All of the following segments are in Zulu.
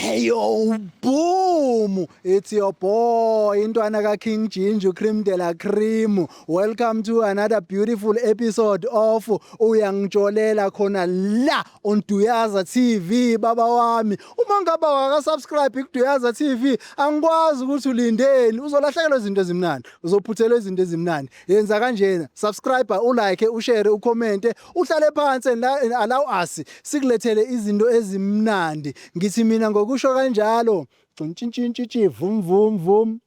Hey yo, boom! It's your boy, Intwana ka King Ginger Cream de la Cream. Welcome to another beautiful episode of Uyangijolela khona la on Duyaza TV baba wami. Uma ngaba waka subscribe ku Duyaza TV, angikwazi ukuthi ulindeni, uzolahlekelwa izinto ezimnandi, uzophuthelwa izinto ezimnandi. Yenza kanjena, subscribe, ulike, ushare, ucommente, uhlale phansi and allow us sikulethele izinto ezimnandi. Ngithi mina ngokusho kanjalo, ntshintshintshintshi vum vum vum.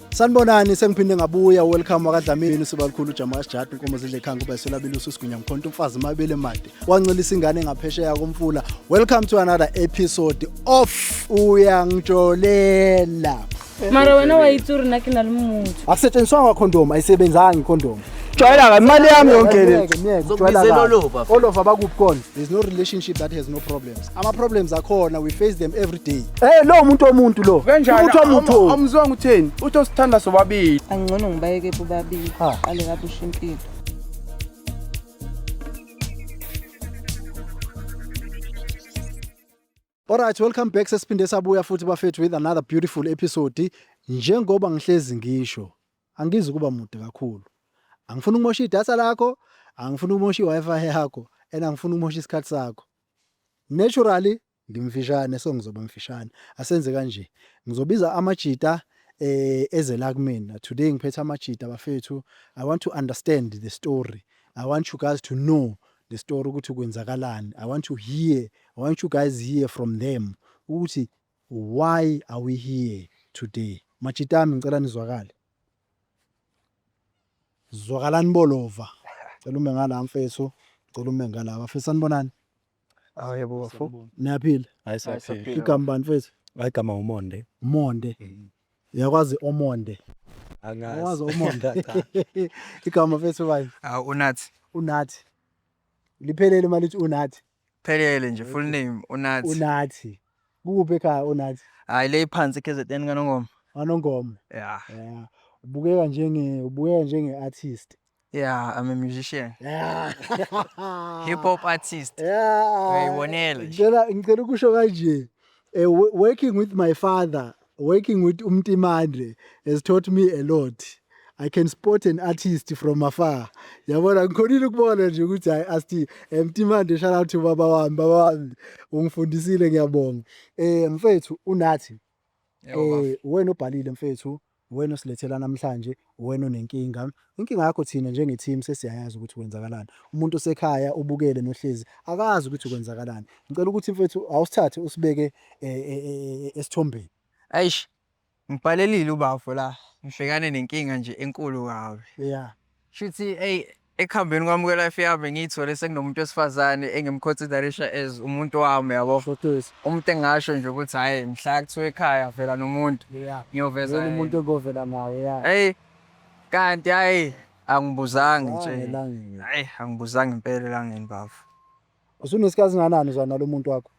Sanibonani, sengiphinde ngabuya. Welcome wakaDlamini, uSibalukhulu Jamas Jadu, inkomo zidle ekhaya kuba isolabili usigunya mkhonto umfazi mabele made wancelisa ingane ngaphesheya komfula. Welcome to another episode of Uyangijolela. Mara wena wa itse gore nna ke na le motho. Akusetshenziswanga condom, ayisebenzanga icondom. Jwayela imali yami yonke le. Zokubizela olova. Olova bakuphi khona? There's no relationship that has no problems. Ama problems akhona, we face them every day. Eh, lo umuntu womuntu lo. Kanjani? Umuntu womuntu. Amuzwanga utheni? Uthi osithanda sobabili. Angcono ngibayeke bobabili. Ha. Qale kabusha impilo. Alright, welcome back. Sesiphinde sabuya futhi bafethu with another beautiful episode. Njengoba ngihlezi ngisho, angizi kuba mude kakhulu. Angifuni ukumosha idatha lakho, angifuni ukumosha iWi-Fi yakho, and angifuni ukumosha isikhathi sakho. Naturally ngimfishane, so ngizoba mfishane. Asenze kanje. Ngizobiza amajita eze la kumina. Today ngiphethe amajita bafethu. I want to understand the story. I want you guys to know the story ukuthi kwenzakalani. I want to hear, I want you guys hear from them ukuthi why are we here today. Majita ami, ngicela nizwakale. Zwakalani bolova. Cela ume ngala mfethu, cela ume ngala. Bafethu, sanibonani. Awu yebo bafo. Niyaphila? Hayi, siyaphila. Igama bani mfethu? Igama uMonde. Monde. Uyakwazi oMonde? Angazi. Awazi oMonde. Igama mfethu bani? Awu, uNathi. Unathi. Liphelele malithi uNathi. Phelele nje, full name uNathi. Unathi. Kukuphi ekhaya uNathi? Hayi, le phansi KZN kaNongoma. Anongoma. Yeah. Yeah. Ubukeka njenge artist. Yeah, I'm a musician. Hip hop artist. Uyayibonela nje. Ngicela ukusho kanje. Working with my father, working with uMtimande has taught me a lot. I can spot an artist from afar. Yabona, ngikhonile ukubona nje ukuthi hayi asti Mtimande, shout out to baba wami, baba wami ungifundisile, ngiyabonga. Mfethu uNathi. Yebo, bafo. Wena obhalile mfethu, wena osilethela namhlanje, wena onenkinga. Inkinga yakho thina njenge team sesiyayazi ukuthi kwenzakalani. Umuntu osekhaya ubukele nohlezi akazi ukuthi kwenzakalani. Ngicela ukuthi mfethu awusithathe usibeke esithombeni. Eish. Ngibhalelile ubafo la. Ngibhekane nenkinga nje enkulu kabi. Shuthi hey, ekuhambeni kwami kwe-life yami ngiyithole sekunomuntu wesifazane engimconsiderisha as umuntu wami, yabo. Shotesi. Umuntu engasho nje ukuthi hayi, mhla kuthiwa ekhaya vela nomuntu ngiyoveza Wena yena. umuntu ogovela naye, yeah. Hey, kanti hayi, angibuzanga nje. Elangeni. Hayi, angibuzanga impela elangeni bafo. Usunesikhathi singanani uzwana nalo muntu wakho?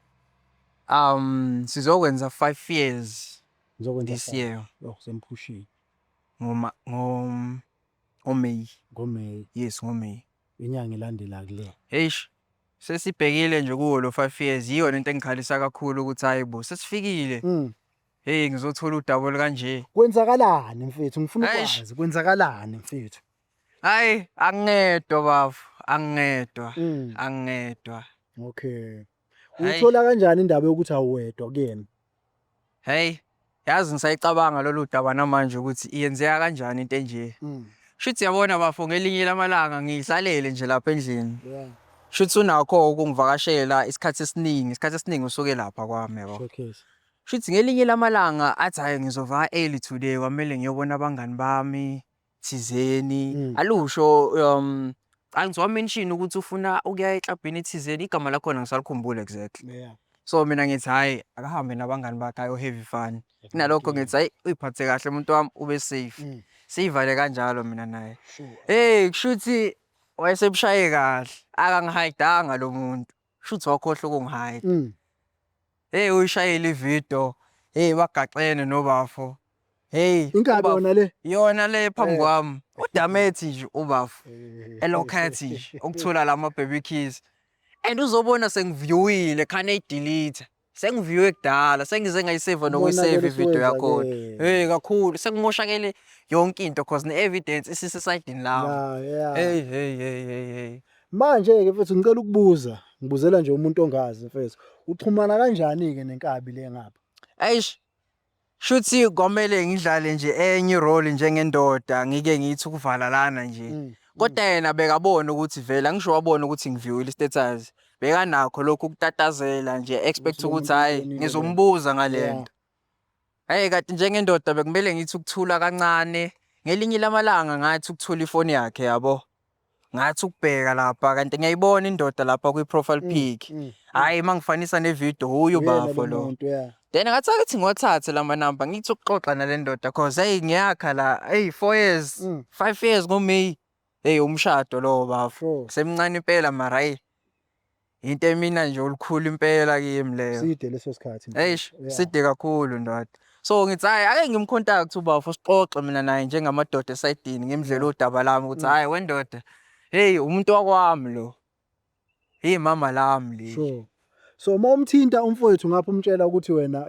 Sizokwenza 5 years Ngizokwenza this 5. year. Oh, semphushile. Ngoma ngo ngoMay. NgoMay. Yes, ngoMay. Inyanga elandela kule. Eish. Sesibhekile nje kuwo lo 5 years, yiyo lento engikhalisa kakhulu ukuthi hayi bo, sesifikile. Hey, ngizothola udaba kanje. Kwenzakalani mfethu? Ngifuna Eish. ukwazi kwenzakalani mfethu. Hayi, angingedwa bafo, angingedwa. Angingedwa. Okay. Hayi. Uthola kanjani indaba yokuthi awuwedwa kuyena? Hey, yazi ngisayicabanga lolu daba namanje ukuthi iyenzeka kanjani into enje. Shuthi yabona bafo, ngelinye lamalanga ngihlalele nje lapha endlini. Shuthi unakho ukungivakashela isikhathi esiningi usuke lapha kwami, yabo. Showcase. Shuthi ngelinye lamalanga athi hayi, ngizova early today, kwamele ngiyobona abangani bami thizeni. Alusho angizowa mention ukuthi ufuna ukuya eklabhini thizeni, igama lakhona ngisalikhumbula exactly. So mina ngithi hayi, akahambe nabangani bakhe ayo have fun. Kunalokho ngithi hayi, uyiphathe kahle umuntu wami, ube safe. Siyivale kanjalo mina naye. Hey, kushuthi wayesebushaye kahle. Akangihidanga lo muntu. Shuthi wakhohlwa ukungihide. Hey, uyishayile ivideo. Hey, bagaxene nobafo. Hey, Inkabi yona le. Yona le phambi kwami. Udamethi nje ubafo. Elokhethi nje ukuthola lama baby kiss. And uzobona sengiviewile khane eyidelete. Sengiviwe kudala, sengize ngayiseva nokuyiseva Umonakalo ividiyo yakhona. usuwenzakele. Hey kakhulu, sekumoshakele yonke into cause ne-evidence isisesayidini lami. La, yeah. Hey hey hey hey hey. Manje-ke mfethu ngicela ukubuza, ngibuzela nje umuntu ongazi mfethu. Uxhumana kanjani-ke nenkabi le ngapha? Eish. Shuthi kwamele ngidlale nje enye role njengendoda ngike ngithi ukuvala lana nje. Kodwa yena bekabona ukuthi vele angisho wabona ukuthi ngiviwile i-status. Bekanakho lokhu ukutatazela nje expect Ukuthi lo ukuthi muntu hhayi ubonile ngizombuza ngale Yeah. nto. Hhayi kanti njengendoda bekumele ngithi ukuthula kancane. Ngelinye lamalanga ngathi ukuthula ifoni yakhe yabo. Ngathi ukubheka lapha kanti ngiyayibona indoda lapha kwi-profile pic. Hhayi mangifanisa ne-video huye Uyena ubafo lo. muntu, yeah. Then ngathi akithi ngiwathathe lama namba ngithi ukuxoxa nale ndoda cause hey ngiyakha la hey 4 years 5 years ngoMay hey umshado lowo bafo. Sure. Semncane impela mara hey into emina nje olukhulu impela kimi leyo. Side leso sikhathi. mfethu. Eish Yeah. side kakhulu ndoda. So ngithi hayi ake ngimcontact ubafo sixoxe mina naye njengamadoda esayidini ngimdlela udaba lami ukuthi hayi wendoda hey umuntu wakwami lo. Hey mama lami leli. Sure. So uma umthinta umfowethu ngapha umtshela ukuthi wena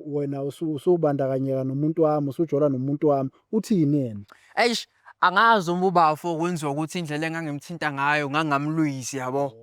wena usubandakanyeka nomuntu wami, usujola nomuntu wami, uthini yena? Eish angazi uma ubafo kwenziwa ukuthi indlela engangimthinta ngayo ngangamlwisi yabo.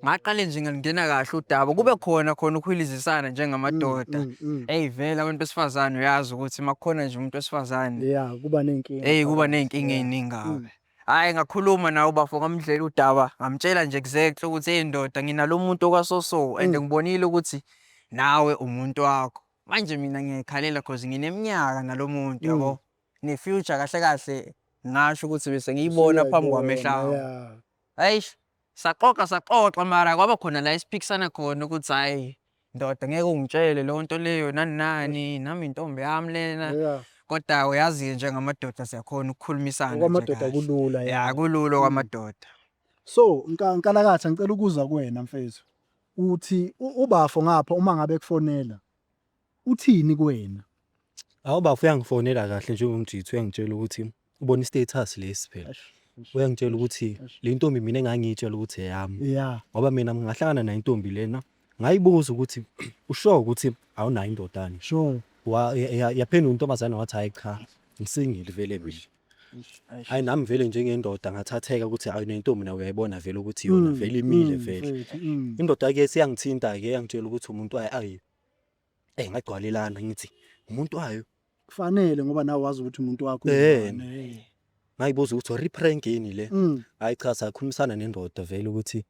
Ngaqale nje ngalingena kahle udaba kube khona khona ukuhilizisana njengamadoda. Hey vele abantu besifazane uyazi ukuthi makukhona nje umuntu wesifazane. Yeah, kuba nenkinga. Hey kuba nezinkinga eziningi kabi. Hhayi ngakhuluma nawe ubafo ngamdlela udaba ngamtshela nje exactly ukuthi hey ndoda nginalo muntu okwasoso and ngibonile ukuthi nawe umuntu wakho. Manje mina ngiyayikhalela cause ngineminyaka nalo muntu yabo. Ne-future kahle kahle ngasho ukuthi bese ngiyibona phambi kwamehlo ami. Yeah. Eish saxoxa saxoxa mara kwaba khona la esiphikisana khona ukuthi hhayi ndoda ngeke ungitshele leyo nto leyo nani nani nami intombi yami lena. Yeah. Kodwa uyazi njengamadoda siyakhona ukukhulumisana nje Okwamadoda kahle. kulula. Ya kulula okwamadoda. So Nkalakatha ngicela ukuza kuwena mfethu. Uthi ubafo ngapha uma ngabe kufonela uthini kuwena? Awu bafo uyangifonela kahle njengomjithu uyangitshela ukuthi ubona i-status lesi phela. Uyangitshela ukuthi le ntombi mina engangiyitshela ukuthi eyami. Yeah. Ngoba mina ngahlangana nayo intombi lena ngayibuza ukuthi usho ukuthi awunayo indodana. Sure. Yaphendula intombazane wathi hayi cha ngisingile vele mina. Hayi nami vele njengendoda ngathatheka ukuthi hayi nentombi nawe uyayibona vele ukuthi yona vele imile vele. Mfethu, Indoda ke siyangithinta ke yangitshela ukuthi umuntu wayo ayi ngagcwalelana ngithi umuntu wayo. Kufanele ngoba nawe wazi ukuthi umuntu wakho uyini. Ngayibuza ukuthi ori-prank yini le. Hayi cha sakhulumisana nendoda vele ukuthi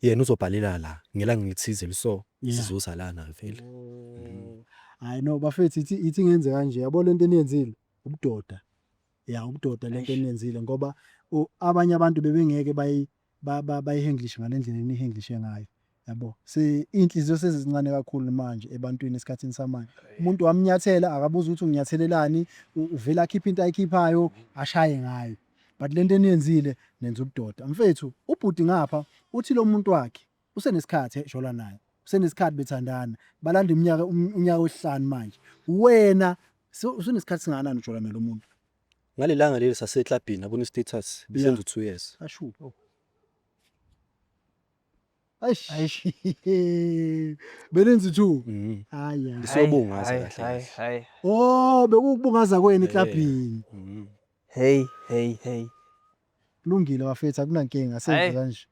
yena uzobhalela la ngelanga ngithize liso sizozalana vele. Hayi no bafethu ithi ngenze kanje yabo lento eniyenzile ubudoda. Ya ubudoda lento eniyenzile ngoba abanye abantu bebengeke bayihandlishe ngalendlela enihandlishe ngayo. Yabo se inhliziyo sezincane kakhulu manje ebantwini esikhathini samanje. Umuntu wamnyathela akabuza ukuthi unginyathelelani, uvela akhipha into ayikhiphayo ashaye ngayo. But lento eniyenzile nenza ubudoda. Mfethu ubhuti ngapha uthi lo muntu wakhe usenesikhathi ejola naye. Usenesikhathi bethandana. Balanda iminyaka unyaka wesihlanu manje. Wena usunesikhathi singakanani ujola nalo muntu? Ngalelanga leli saseklabhini abona i-status bisenza 2 years. Ashu. Eish. Belenza 2. Hayi. Isiyobungaza kahle. Hayi. Oh, bekukubungaza kwenu eklabhini. Hey hey hey. Kulungile bafethu akunankinga asenze kanje.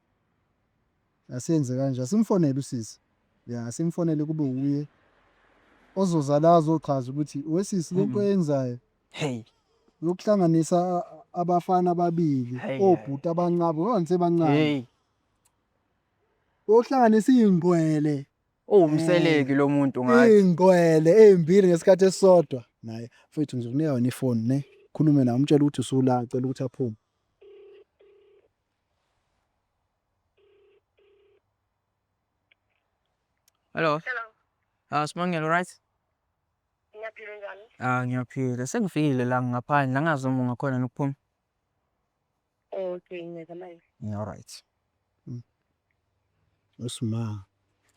Asenze kanje asimfonele usisi. Ya asimfonele kube uye ozoza la azochaza ukuthi wesisi lento oyenzayo. Hey. Yokuhlanganisa abafana ababili obhuti abancane ngoba ngisebancane. Hey. Yokuhlanganisa ingqwele. Uwumseleki lo muntu ngathi. Ingqwele ezimbili ngesikhathi esisodwa. Naye mfethu ngizokunika wena ifoni ne. Khulume naye umtshele ukuthi usula cela ukuthi aphume. Hello. Hello. Simangele right? Ngiyaphila njani? Ngiyaphila. Sengifikile la ngaphandle angazi noma ungakhona nokuphuma. Okay, ngiyeza manje. Yeah, all right. Usima.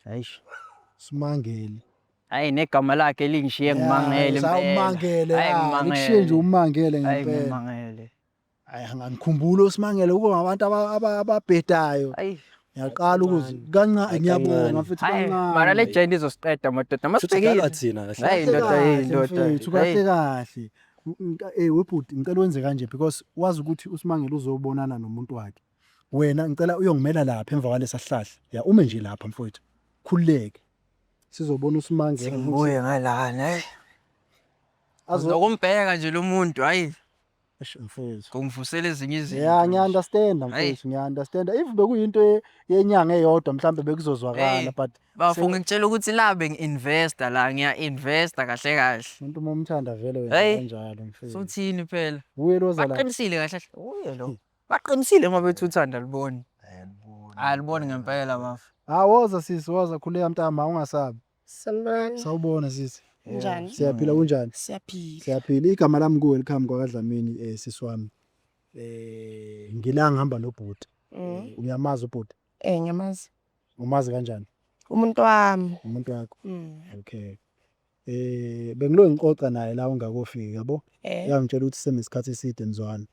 Eish. Simangele. Hayi negama lakhe lingishiye ngimangele impela. Umangele. Hayi Likushiye nje umangele Hayi ngempela. ngimangele. Hayi angikhumbula uSimangele kuba ngabantu ababhedayo. Hayi. Ngiyaqala ukuze kancane ngiyabonga mfethu Hayi, kancane. mara le jend izosiqeda madoda Shuthi dlala masibhekile. thina kahle. Hayi ndoda, Kahle hey ndoda. mfethu, kahle kahle. Webhuti ngicela wenze kanje because wazi ukuthi uSimangele uzobonana nomuntu wakhe. Wena ngicela uyongimela lapha emva kwalesa sihlahla. Ya ume nje lapha mfowethu. Khululeke. Sizobona uSimangele ukuthi Ngibuye ngalana hey. azo Uzokumbheka nje lo muntu hayi Eish, mfowethu. kungivusela ezinye izinto. Yeah, ngiya-understand Hayi. mfowethu, ngiya-understand. If bekuyinto yenyanga eyodwa mhlambe bekuzozwakala Hey. but Bafo ngitshela ukuthi la bengi-investa la ngiya-investa kahle kahle. umuntu uma umthanda vele wenza Hey. kanjalo mfowethu. Sothini phela? Uye loza la. Baqinisile kahle kahle. Uye lo. Baqinisile uma bethi uthanda aliboni. Aliboni ngempela bafo. Ah, woza sisi, woza khuleka mntama ungasabi. Sanibona. Sawubona sisi. Njani? Siyaphila kunjani? Siyaphila. Siyaphila. Igama lami ku welcome kwakaDlamini sisi wami. Ngila ngihamba nobhuti. Uyamazi ubhuti? Ngiyamazi. Umazi kanjani? Umuntu wami. Umuntu wakho. Mm. Okay. Bengilo ngixoxa naye la ungakofiki yabo. Yangitshela ukuthi senesikhathi eside nizwana.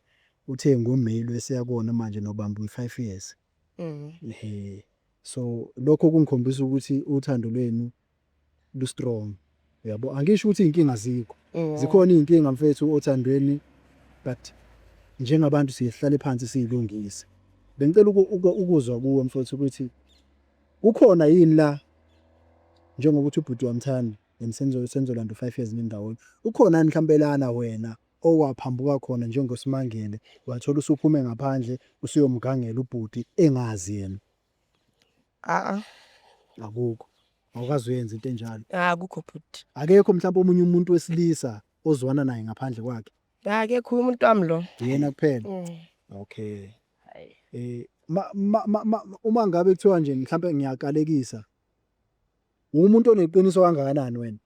Uthe ngoMay lwesiya kuwona manje nobamba u5 years. So lokho kungikhombisa ukuthi uthando lwenu lu strong. Yabo angisho ukuthi inkinga zikho. Zikhona izinkinga mfethu othandweni but njengabantu sihlale phansi siyilungise. Bengicela ukuzwa kuwe mfethu ukuthi kukhona yini la njengokuthi ubhuti wamthanda and senzolanda 5 years nendawonye. Ukhona yini mhlambe lana wena owaphambuka khona njengoSimangele wathola usuphume ngaphandle usuyomgangela ubhuti engazi yena? A Akukho. Awukazi uyenza into enjalo. Akukho bhuti. Akekho mhlawumbe omunye umuntu wesilisa ozwana naye ngaphandle kwakhe. Akekho umuntu wami lo. Yena kuphela. Okay. Ma, ma, ma, ma, uma ngabe kuthiwa nje mhlawumbe ngiyakalekisa. Umuntu oneqiniso kangakanani wena?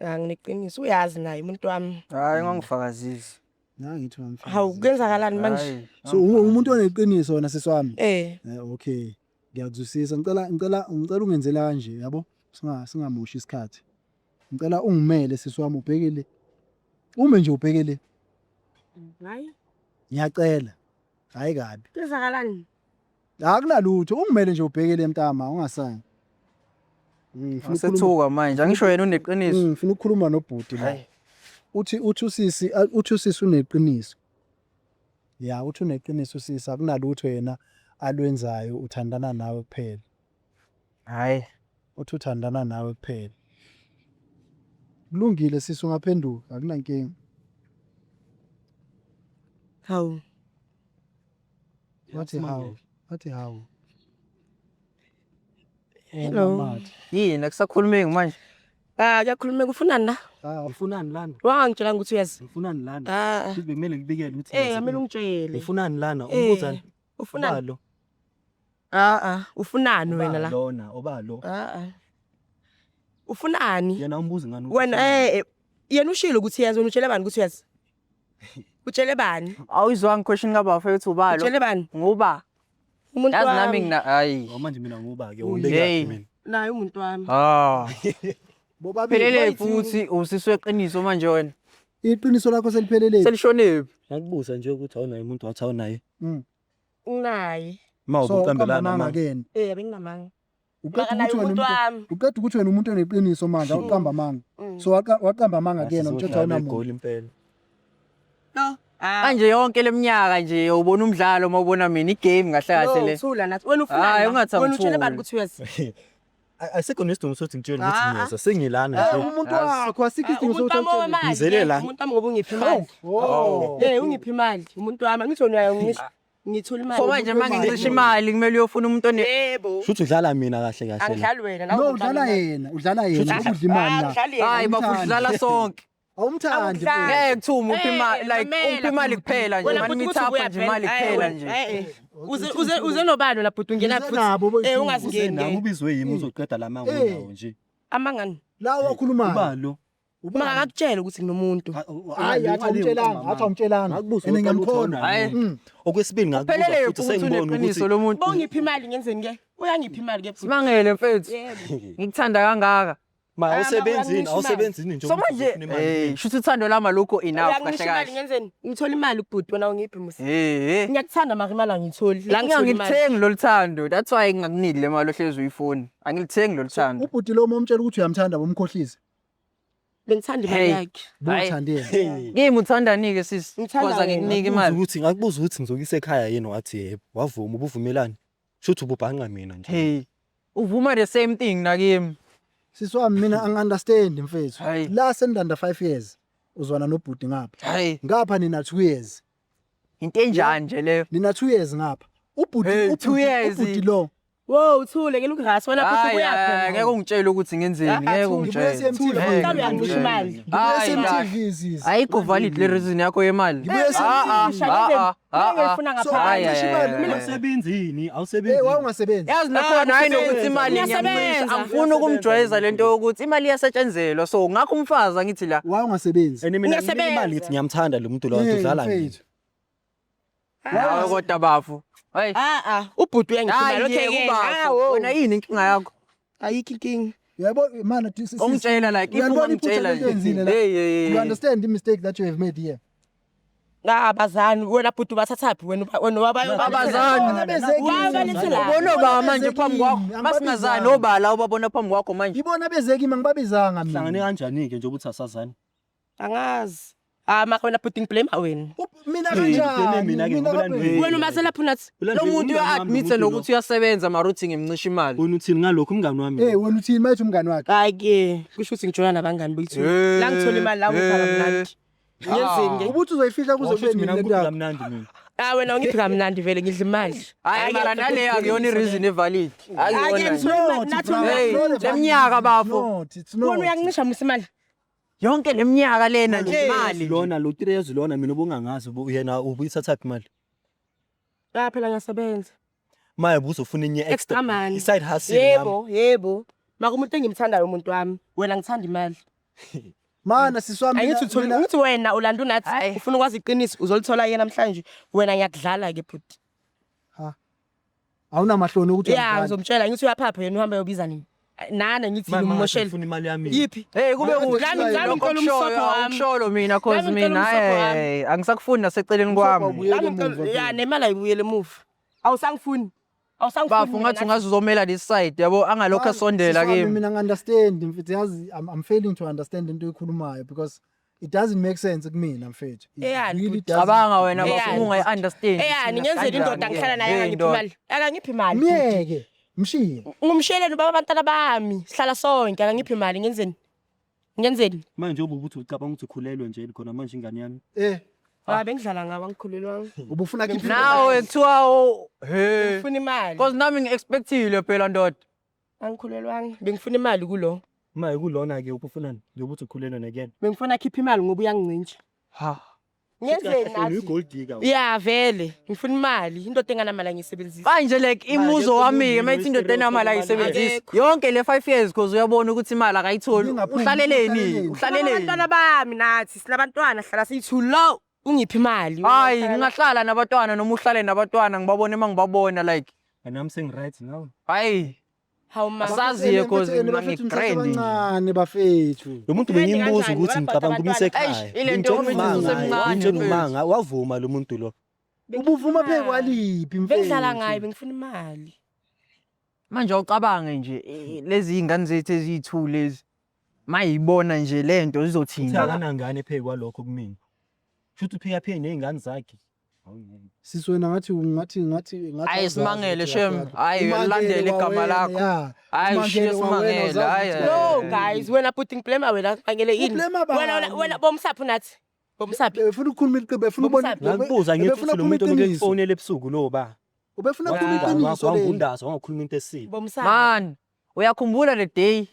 Ngineqiniso uyazi naye umuntu wami. Hayi ngangifakazisi. Nangithi ngamfaka. Hawu kuyenzakalani manje? Hayi. So umuntu oneqiniso wena sisi wami. Okay. Ngiyakuzwisisa. Ngicela ungenzela kanje yabo? Singamoshi isikhathi. Ngicela ungimele sisi wami ubhekele. Ume nje ubhekele. Hayi. Ngiyacela. Hayi kabi. Kuyenzakalani? Akunalutho, ungimele nje ubhekele mntama, ungasangi. Ngifuna ukukhuluma Ngisethuka manje angisho yena uneqiniso. Ngifuna ukukhuluma nobhuti la. Uthi usisi uthi usisi uneqiniso. Ya, uthi uneqiniso usisi akunalutho yena alwenzayo uthandana nawe kuphela. Hayi. Uthi uthandana nawe kuphela. Kulungile sisi ungaphenduka akunankinga. Hawu. Wathi hawu. Wathi hawu. Hello. Yini akusakhulumeki manje? Kuyakhulumeka ufunani la? Ngifunani lana? Wangangitshelanga ukuthi uyazi. Ngifunani lana? Ah. Futhi bekumele ngibikele ukuthi ngize Kumele ungitshele. Ngifunani lana? Umbuzani? Ufunani? Ubalo. Ufunani wena la? Lona obalo. Ufunani? Yena umbuzi ngani ukuthi Wena ufunani? yena ushilo ukuthi uyazi wena utshele bani ukuthi uyazi? Utshele bani? Awuyizwanga question kabafo ethi ubalo. Utshele bani? Nguba. Umuntu Yazi nami wami. ngina hayi. Oh, manje mina nguba ke Hey. ungibeka mina. Naye umuntu wami. Ah. Bobabili. Phelele futhi usiswe qiniso manje wena. Iqiniso lakho seliphelele. Selishonephi? Ngiyakubuza nje ukuthi awunaye umuntu wathi awunaye. Nginaye. Ma So ubuqambelana uqamba manje. amanga kuyena. Benginamanga. Uqeda Maka naye ukuthi wena umuntu umuntu wami. uqeda ukuthi wena umuntu oneqiniso manje awuqamba amanga. So waqamba amanga kuyena umthetho awunamuntu. Egoli impela. No. Manje yonke leminyaka nje ubona umdlalo uma ubona mina igame kahle kahle le. No, thula nathi. Wena ufunani? Hayi, la? ungathi Wena utshele angithuli. bani ukuthi uyazi? Asikho nesidingo sokuthi ngitshele ukuthi Ah, ah. ngiyeza sengilana nje. Umuntu wakho asikho isidingo Umuntu sokuthi wami awutshele. owemali. Ngizele la. Umuntu wami ngoba ungiphi imali. Oh. Ungiphi imali. Umuntu wami angithi wena uyangisho. Ngithola imali. So manje mangincisha imali kumele uyofuna umuntu one Yebo. Shuthi udlala mina kahle kahle la. Angidlali wena No, udlala yena, udlala yena udla imali la. Angidlali yena. Hayi bafo udlala sonke. Awumthandi. Awumthandi. Ngeke kuthiwa umuphi imali like Mamela, uphi imali kuphela nje Wena mani futhi ukuthi mithapha ubuya nje imali vele. kuphela Eh, nje. Uze nobani la bhuti ungena Uze futhi. nabo boyi-two. Ungazingeni. Nami ke. ubizwe yimi uzoqeda la manga Eh. unawo nje. Amangani. La wakhulumayo. Ubalo. Maka ngakutshela ukuthi nginomuntu. Hayi athi awumtshelanga, athi awumtshelanga. Ngakubuza And uqala ukuthi ngiyamkholwa. awunaye. Hayi. Okwesibili ngakubuza Phelele futhi futhi sengibona uneqiniso ukuthi lo muntu. Bongiphi imali ngenzeni ke? Uyangiphi imali ke bhuti? Simangele mfethu. Yebo. Ngikuthanda kangaka. Ma Ah, awusebenzini, ma, awusebenzini nje. So ukuthi manje uzofuna imali. eh shuthi uthando lami alukho enough kahle Uyangisho imali kahle. ngenzeni? Ngithola imali kubhuti wena ungiphi musa. Eh eh. Ngiyakuthanda mara imali angiyitholi. La ngithola imali. Angilithengi lolu thando. That's why ngingakuniki le mali ohlezi uyifuna. Angilithengi lolu thando. Ubhuti lo momtshela ukuthi uyamthanda bomkhohlisa. Bengithanda imali Hey. yakhe. Hayi. Bowuthande yena. Hey. Kimi uthandani-ke sisi? Ngithanda Cause wena. angikuniki Ngakubuza imali. ukuthi ngakubuza ukuthi ngizokuyisa ekhaya yini wathi yebo. Wavuma ubuvumelani. Shuthi ububhanqa mina nje. Hey. Uvuma the same thing nakimi. Sisi wami mina angi-understand mfethu. Hayi. La senilanda 5 years uzwana nobhuti ngapha. Hayi. Ngapha nina 2 years. Into enjani nje leyo? Nina 2 years ngapha. Ubhuti Hey, ubhuti 2 years. ubhuti lo. Wo, uthule ngeke ukurasa wena futhi Hayi, ubuya hayi, phela. ngeke ungitshele ukuthi ngenzeni, ngeke Ngibuye ungitshele. SMTV. Ngeke Mhlawumbe uyangisho ungitshele. imali. Ngibuye Hayi, SMTV sisi. Ayikho valid le reason yakho yemali. Ngibuye Ah, ah, SMTV. ah, ah, ah, Ngifuna So, ngaphandle. Hayi, angisho hayi, imali hayi, mina. hayi. Awusebenzini, Hey, awusebenzini. wawungasebenzi. Yazi nakhona hayi nokuthi imali Ngiyasebenza. ngiyamcisha. Angifuni ukumjwayeza lento yokuthi imali iyasetshenzela. So ngakho umfazi angithi la. Wawungasebenzi. And mina nginika Ngiyasebenza. imali ngithi ngiyamthanda lo muntu lo Hey, udlala mina. mfethu. Hayi kodwa bafu. Hayi. Ah ah, ubhuti uyangisho Hayi imali. Okay yeke ke. ubafo. Ah, wo. Wena yini inkinga yakho? Ayikho inkinga. Uyabo mana Ungitshela like if Uyalibona iphutha ungangitshela lento oyenzile la. Hey hey. You understand the mistake that you have made here. Ah, bazani wena bhuti ubathathaphi wena wena waba Abazani. Bona beze kimi. Wabalethela. Ubona Ibona ba manje beze phambi kimi, kwakho. Masingazani angibabizanga. obala ubabona phambi kwakho manje. Ibona beze kimi angibabizanga Hlangane mina. kanjani ke nje ukuthi asazani? Angazi. Ah, mara wena bhuti ngiblame wena. Mina Hey, kanjani? mina ke Mina ngoba kabheki. ulandwe- Wena umasela phi unathi? Lo muntu uya-admit nokuthi uyasebenza mara uthi ngimncisha imali. Wena uthini ngalokho umngani wami? Eh wena uthini mayithi umngani wakhe? Hayi ke, kusho ukuthi ngijona nabangani bethu. La ngithola imali la ngiphala mnandi. Ngenzeni ke? Ubuthi uzoyifihla kuze Washo kube ukuthi nini mina lento ngikuphi yakho? kamnandi mina. Ah wena ungiphi kamnandi vele ngidla imali. Hayi mara naleyo akuyona i-reason evalid. Hayi ke Akuyona. ngithola imali Not, nathi brother, Hey, it's not a le valid minyaka reason. bafo. Not, it's not. Wena uyangincisha musa imali. Yonke le minyaka lena nje imali. Lona lo 3 years lona mina ubungangazi yena ubuyithathaphi imali. Ah phela ngiyasebenza. Maye ubuzofuna enye Extra extra money. i-side hustle yami. Yebo, yebo. Mara umuntu engimthandayo umuntu wami, wena ngithanda imali. Mana sisi wami Angithi uthola uthi wena ulanda unathi Hhayi. ufuna ukwazi iqiniso uzolithola yena namhlanje. Wena ngiyakudlala ke bhuti. Awunamahloni ukuthi Ya uyamthanda. ngizomtshela ngithi uyaphapha yena uhamba yobiza nini. Nana ngithi Mama ngimoshele. ngifuna imali yami. Yiphi? Hey kube kuhle Nami nami lokho ngicela umsobho okushoyo, wami. awukusholo mina cause Nami ngicela mina umsobho wami. hey angisakufuni naseceleni kwami. Awubuyele Nami emuva ngicela ya phela. nemali ayibuyele emuva. Awusangifuni. Awusangifuni. Bafu mina ngathi nathi. ungaze uzomela this side yabo angalokho asondela Sisi wami, kimi. Mina ngi-understand mfethu yazi I'm failing to understand into oyikhulumayo because it doesn't make sense kumina mfethu. It Eyani, really bhuti. doesn't. Cabanga wena bafu Eyani. ungayi-understand. Eyani ngenzeni indoda ngihlala naye akangiphi imali. Akangiphi imali. Myeke, mshiye. Ngumshiyeleni ubaba abantwana bami. Sihlala sonke akangiphi imali ngenzeni? Ngenzeni? Manje ubuthi ucabanga ukuthi ukhulelwe nje khona manje ingane yami. Eh, Ah bengidlala ngawo angikhulelwanga. ubufuna khipha Nawe kuthiwa oh, he. Ngifuna imali. Cause nami ngi-expectile phela ndoda. Angikhulelwanga. Bengifuna imali kulo. Maye kulona ke ubufunani nje ukuthi ukhulelwe nakuyena. Bengifuna akhiphe imali ngoba uyangincintsha. Ha. Ngenzeni nathi? Uyi-gold digger. Ya vele, ngifuna imali. Indoda enganamali angiyisebenzisi. Manje like imuzo wami ke Manje mayithi indoda enamali ayisebenzisi. Akekho. Yonke le 5 years cause uyabona ukuthi imali akayitholi. Ningaphumi, Uhlaleleni? uhlaleleni. Uhlaleleni? Abantwana bami nathi sinabantwana sihlala siyi-two lo ungiphi imali. Hayi ngingahlala nabantwana noma uhlale nabantwana ngibabone mangibabona like And I'm saying right now. hayi Hawu ma. Asazi cause mina Bafethu ngi-grand nje. msebancane bafethu. Lo muntu Umendi bengimbuza kanjani? ukuthi Wena ngicabanga bhuti ukumise abantwana. ekhaya. Eish, ile nto Ngimtshela yokuthi umanga, usemncane ngimtshela mfethu. umanga, wavuma lo muntu lo. Ubuvuma phe kwaliphi mfethu? Bengidlala ngaye bengifuna imali. Manje awucabange nje lezi iy'ngane zethu eziyi-two lezi mayibona nje lento Uthi zizothini? akanangane phezu kwalokho kumina. Shuthi uphika phike nezingane zakhe. Sisi wena ngathi ngathi ngathi ngathi Hayi, awuzazi simangele, ukuthi shem. uyakwazi. Hayi, Umangele uyalandela igama kwawena, lakho. ya. Hayi, Umangele ushiye kwawena, simangele, awuzazi hayi, ukuthi hayi. No guys, wena bhuti ngiblame wena ngangele ini. Ublame bani? Wena wena bomsaphi unathi. Bomsaphi. Befuna ukukhuluma iqiniso, befuna ukubona. Bomsaphi. Ngakubuza ngithi Befuna uthi lo ukukhuluma muntu iqiniso. obekufonela ebusuku lo ba. Ubefuna ukukhuluma Wathi umngani wakho iqiniso leli. wangundaza wangakhuluma into esile. Bomsaphi. Man, uyakhumbula the day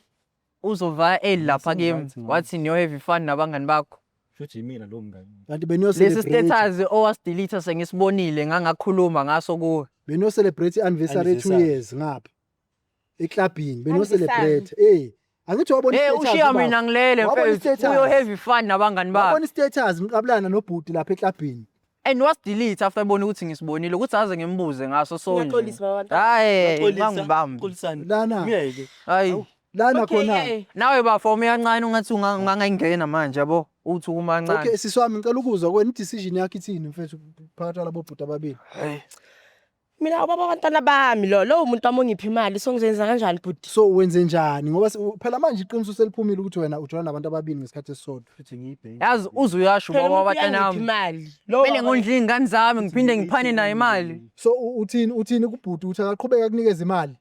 uzova eli lapha kimi Right ngawo. wathi niyo have fun nabangani bakho. Shuthi yimina lo mngani. Kanti beniyo Lesi celebrate. status owasidelete sengisibonile ngangakhuluma ngaso kuwe. Beniyo celebrate anniversary 2 Anniversary. years ngapha. Eklabhini beniyo Anniversary. celebrate. Eh, angithi wabona Hey i-status ushiya ubaba. mina ngilele Wabona mfethu. i-status. Uyo have fun nabangani bakho. Wabona i-status ngiqabulana nobhuti lapha eklabhini. And wasidelete after ebona ukuthi ngisibonile ukuthi aze ngimbuze ngaso so nje. Ngiyaxolisa baba. Hayi, Xolisa, ngangibambi. xolisani. Lana. Ngiyeke. Hayi. Lana Okay, khona. Nawe bafo uyancane ungathi ungangayingena manje yabo. Uthi uma ncane. Okay sisi wami ngicela ukuzwa kwena i-decision yakho ithini mfethu phakathi kwalabo bhuti ababili. Mina ubaba wabantwana bami lo lowo muntu wami ongipha imali so ngizoyenza kanjani bhuti? So wenze njani ngoba phela manje iqiniso seliphumile ukuthi wena ujola nabantu ababili ngesikhathi esisodwa. Futhi ngiyibhenki. Yazi uze uyasho Phela ubaba umuntu wabatana uyangipha wami. imali. Lo Kumele baba- ngondle iy'ngane zami ngiphinde ngiphane nayo imali. So uthini kubhuti ukuthi akaqhubeke akunikeze imali?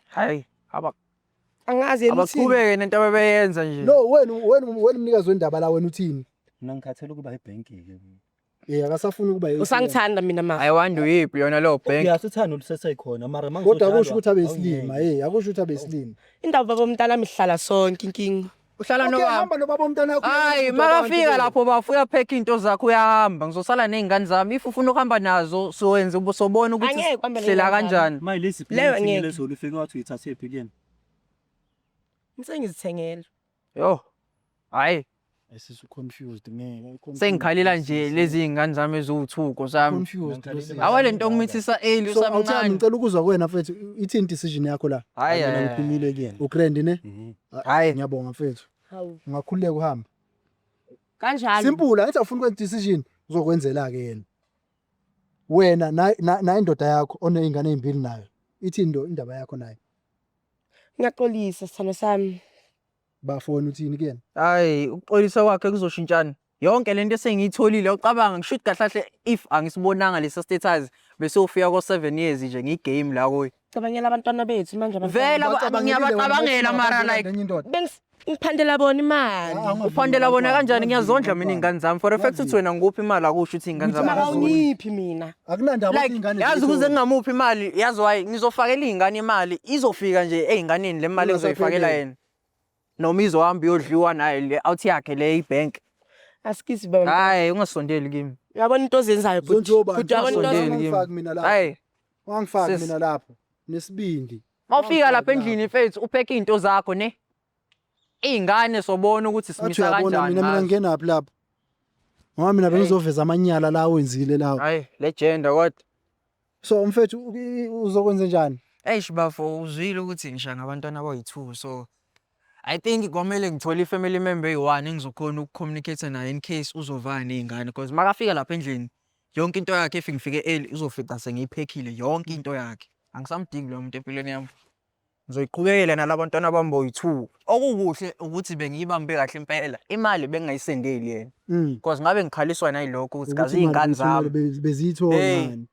Hayi, Angazi yena uthini. abaqhubeke nento ababeyenza nje. No wena umnikazi wendaba la wena uthini? Mina ngikhathele ukuba ibhenki-ke. Eh akasafuni ukuba yi- Usangithanda mina ma. I wonder uyiphi yona leyo bank. Ya sithanda olusesekhona mara Kodwa akusho ukuthi abe isilima, eh akusho ukuthi abe isilima. Indaba baba umntana wami sihlala sonke inkinga. Uhlala Okay nobaba. hamba nobaba umntana wakho. Hayi, makafika lapho bafo uyaphekha into zakho uyahamba. Ngizosala nezingane zami. If ufuna ukuhamba nazo sowenza sobona ukuthi Angeke uhambe hlela ney'ngane kanjani. Maye lezi Leyo philisi angeke. lezo ufike wathi uyithathe phi kuyena? Ngisengizithengela. Yo. Hayi, Sisu confused ngeke. sengikhalela nje lezi zingane zami eziwu2 nkosami. Confused. lo sisi. Awa lento okumithisa early So awuthami usamncane. ngicela ukuzwa kuwena mfethu ithini decision yakho la? Hayi, Mina hayi. ngiphumile kuyena. Ugrand ne? Mhm. Hayi. Ngiyabonga mfethu. Hawu. Ungakhululeka uhambe. Kanjalo. Simple, angithi awufuni ukwenza decision uzokwenzela ke yena. Wena na indoda yakho oneyingane ezimbili nayo. Ithi indaba yakho nayo. Ngiyaxolisa sithando sami. Bafona uthini kuyena? Hayi, ukuxolisa kwakhe kuzoshintshana. Yonke lento esengiyitholile ucabanga ngisho ukuthi kahle kahle if angisibonanga lesa status bese ufika ko 7 years nje ngigame la kuyo. Cabangela abantwana bethu manje abantwana. Vele ngiyabacabangela mara like Bengiphandela bona imali. uphandela bona kanjani ngiyazondla mina iy'ngane zami for a fact uthi wena ngikuphi imali akusho ukuthi iy'ngane zami Mara akazondli. awungiphi mina. Akunandaba ukuthi Like ingane yazi ukuze ngingamuphi imali yazi why ngizofakela iy'ngane imali izofika nje ey'nganeni le mali engizoyifakela yena noma izohamba iyodliwa nayo le out yakhe le ibhenki. Asikisi baba. Hhayi ungasondeli kimi. Uyabona into ozenzayo bhuti. Zonjoba. Bhuti uyabona into Ungasondeli kimi. Ungangifaki mina lapho. Hhayi Ungangifaki Sis. mina lapho. Nesibindi. mawufika lapha endlini mfethu upheke iy'nto zakho ne iy'ngane sobona ukuthi Athi simisa uyabona kanjani mina ngazo. ngingenaphi lapho. Ngoba mina bengizoveza amanyala la wenzile lawo. Hhayi legenda kodwa. So mfethu uzokwenza njani? Eish bafo uzwile ukuthi ngisha ngabantwana abayi-2 so I think kwamele ngithole i-family member eyi-1 engizokhona ukucommunicate naye in case uzovana ney'ngane because makafika lapha endlini yonke into yakhe if ngifike early uzofica sengiyiphekhile yonke into yakhe. Angisamdingi loyo muntu empilweni yami. Ngizoyiqhubekela nalabantwana bami boyi-2. Okukuhle ukuthi bengiyibambe kahle impela imali bengingayisendeli yena because ngabe ngikhaliswa nayilokho ukuthi kazi iy'ngane zami. Beziyithola Hey. ngani?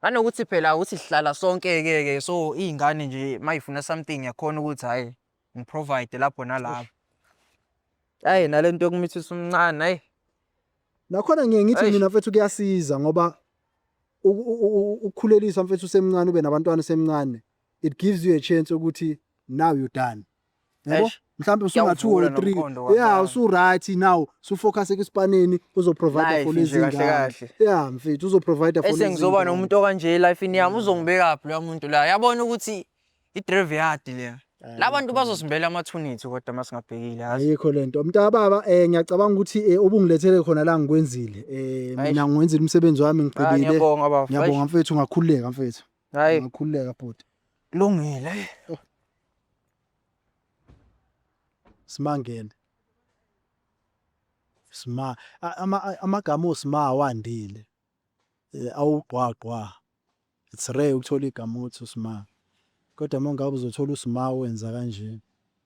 Nanokuthi phela ukuthi sihlala sonke-ke ke so iy'ngane nje mayifuna something yakhona ukuthi hhayi ngiprovide lapho nalapho. Hhayi nale nto yokumithisa umncane hhayi. Nakhona ngiye ngithi Eish. mina mfethu kuyasiza ngoba ukukhuleliswa mfethu usemncane ube nabantwana usemncane it gives you a chance ukuthi now you done. Yabo? Eish. Mhlawumbe usunga 2 or Kuyawuvula 3. nomqondo Yeah, kwabanye. usu right now, usufocus ekuspaneni uzoprovide for Life lezi nje kahle ngane. kahle. Yeah, mfethu uzoprovide for lezi. Esengizoba ngane. nomuntu okanje elifini yami uzongibekaphi loya muntu la. Yabona ukuthi i-drive yard leya. La bantu bazosimbela amathunithi kodwa masingabhekile yazi. Ayikho lento. Mntakababa ngiyacabanga ukuthi ubungilethele khona la ngikwenzile. Mina ngiwenzile umsebenzi wami Ah, ngigqibile. ngiyabonga bafo. Ngiyabonga mfethu ungakhululeka mfethu. Hayi Ungakhululeka bhuti. kulungile. Simangene. Sima amagama osima awandile. Awugqwagqwa. It's rare ukuthola igama ukuthi usima. Kodwa uma ngabe uzothola usima wenza kanje.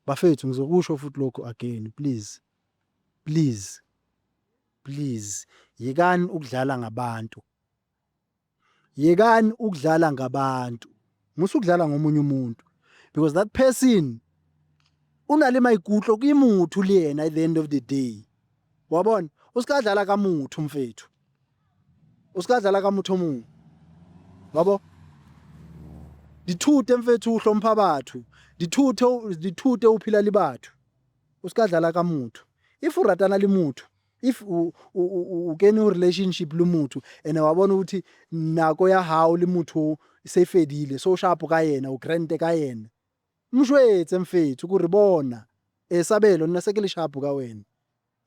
Bafethu ngizokusho futhi lokhu again please. Please. Please yekani ukudlala ngabantu. Yekani ukudlala ngabantu. Musa ukudlala ngomunye umuntu because that person unale maikutlo ke motho le yena at the end of the day. Wa bona? O ska dlala ka motho mfethu. O ska dlala ka motho o mong. Wa bo? Dithute mfethu o hlompha batho. Dithute o phela le batho. O ska dlala ka motho. If o ratana le motho, if o kene ho relationship le motho ene wa bona ukuthi nako ya hao le motho e se fedile, so sharp ka yena, o grand ka yena. Mo jwetse mfethu kore bona Sabelo nna se ke le sharp ka wena.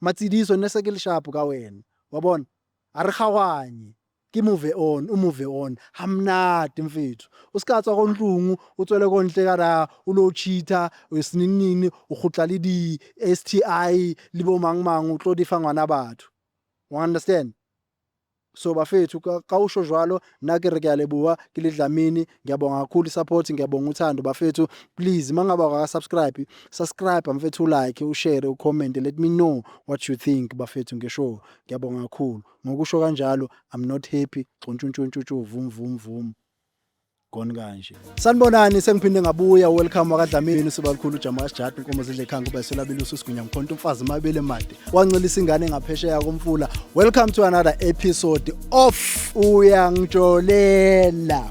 Matsidiso nna se ke le sharp ka wena. Wa bona? Ha re kgaohanye. Ke move on, u move on. Hamnati mfethu. O ska tswa ko ntlong, o tswele ko ntle ka ra o lo cheater, o seninini, o kgutla le di STI le bo mang mang o tlo di fa ngwana batho. You understand? So bafethu ka usho jwalo nna ke re ke a leboha ke le Dlamini, ngiyabonga kakhulu support, ngiyabonga uthando bafethu. Please mangaba ka subscribe, subscribe mfethu, like, ushare, ucomment, let me know what you think bafethu ngeshow. Ngiyabonga kakhulu. Ngokusho kanjalo, I'm not happy. Xontshuntshuntshu vum vum vum. Gone kanje. Sanibonani, sengiphinde ngabuya. Welcome wakaDlamini, sibakhulu Jamas Jat, inkomo zidle ekhaya kuba isolabili ususigunya mkhonto umfazi mabele made. Wancelisa ingane ngaphesheya komfula. Welcome to another episode of Uyangijolela.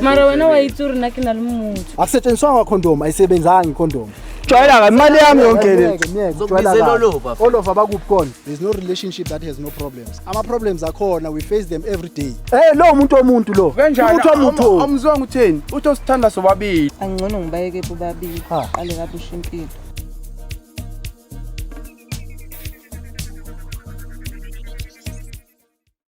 Mara wena wa itse gore nna ke na le motho. Akusetshenziswanga condom, ayisebenzanga condom. Jwayela imali yami yonke le. Zokubizela olova. Olova bakuphi khona? There's no relationship that has no problems. Ama problems akhona, we face them every day. Eh, lo umuntu womuntu lo. Kanjani? Umuntu womuntu. Amuzwanga utheni? Uthi osithanda sobabili. Angcono ngibayeke bobabili. Qale kabusha impilo.